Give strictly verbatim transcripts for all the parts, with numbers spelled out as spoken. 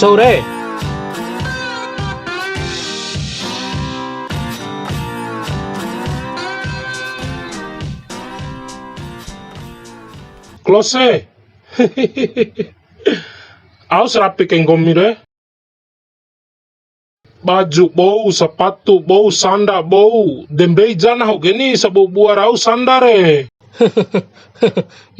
Cou re. Klose. Au si rapi kai nggomi re. Baju bou, sapatu bou, sanda bou, de mbei ja nahu ke ni sabua-bua rau sanda re.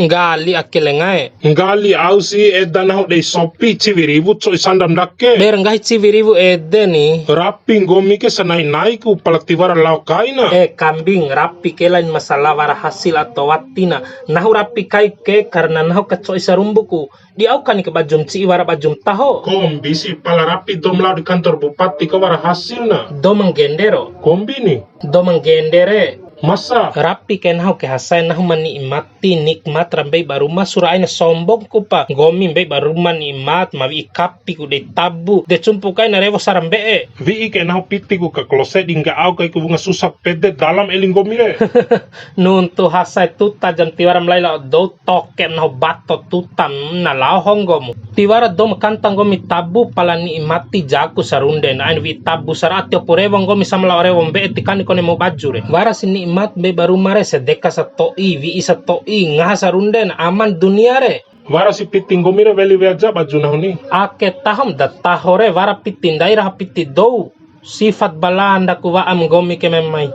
Nggali ake lengae. Nggali au si eda nahu dei Shopee ciwi riwu co'i sanda ndake. Ber nggahi ciwi riwu ede ni. Rapi nggomi ke sanai-nai ku pala tiwara lao kaina. Eh, kambing, rapi ke lain masalah wara hasil atau watina. Nahu rapi kai ke karena nahu kaco'i sarumbuku. Di au kani ke bajum ci'i wara bajum taho. Kombi si pala rapi dou ma lao di kantor bupati ka wara hasilna. Dou ma nggende ro. Kombi ni. Dou ma nggende re. Masa? Rapi ke nahu ke Hasae, nahu ma nikmati nikmat ra mbei ba Ruma, sura aina sombong kupa. Nggomi mbei ba Ruma nikmat, ma wi'i kapi ku dei tabu. De cumpu kaina rewo sara mbe'e. Wi'i ke nahu piti ku ka Klose di ngga au kai ku wunga susa pede dalam eli nggomi re. Nuntu Hasae tuta jam tiwara ma lai lao dou toke nahu bato tutam na lao honggomu. Tiwara dou ma kanta nggomi tabu pala nikmati jaku sarunde na ain wi'i tabu sara ati opu rewo nggomi sama lao rewo mbe'e tikani kone mu baju re. Wara si nikmat mbei ba Ruma re sedeka sato'i, wi'i sato'i, ngaha sarunde na aman dunia re. Wara si piti nggomi re weli wea ja baju nahu ni. Ake tahom da taho re wara piti ndai raha piti dou. Sifat bala ndaku wa'am nggomi ke memai.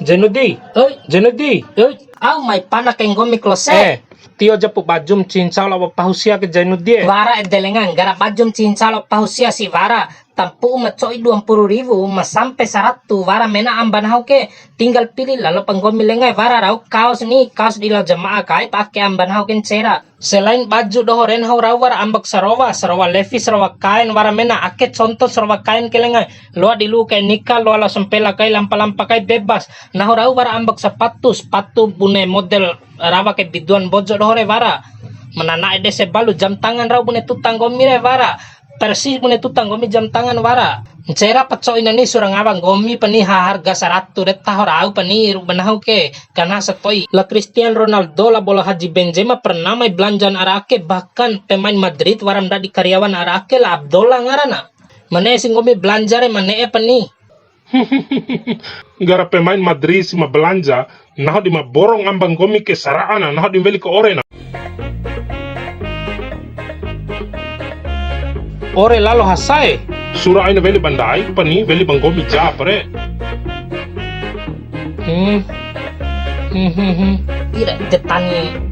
Jainudi. Oi. Jainudi. Oi. Au mai pana kai nggomi Klose. Eh, tio japu bajum cincau lao pahu sia ke Jainudi e. Wara ede lenga, nggara bajum cincau lao pahu sia si wara. Tampu'u ma co'i dua mpuru riwu, ma sampe saratu, wara mena amba nahu ke. Tinggal pili lalo pa nggomi lenga e, wara rau kaos ni, kaos di lao jama'a kai pa ake amba nahu ke ncera. Selain baju doho re nahu rau wara ambak sarowa, sarowa Levi's, sarowa kain wara mena ake conto sarowa kain ke lenga. Loa di lu'u kai nika, loa lao sampela kai, lampa-lampa kai bebas. Nahu rau wara ambak sapatu, sapatu bune model rawa kai biduan Mbojo doho re wara. Manana'e dese balu jam tangan rau bune tuta nggomi re wara. Persis bune tuta nggomi jam tangan wara. Ncera pa co'i na ni sura ngawa nggomi pa ni ha harga saratu re taho rau pa ni ru ba nahu ke. Kana sato'i. La Cristiano Ronaldo labo la Haji Benzema pernah mai belanjan ara ake, bahkan pemain Madrid wara ma ndadi karyawan ara ake la Abdullah ngarana. Mane si nggomi belanja re mane e pa ni. Nggara pemain Madrid si ma belanja, nahu di ma borong amba nggomi ke sara'ana, nahu di weli ke ore na. Ore lalo Hasae. Sura aina weli ba ndai, pa ni weli ba nggomi ja pa re. Hmm. Hmm, hmm, hmm. Ira, de tani.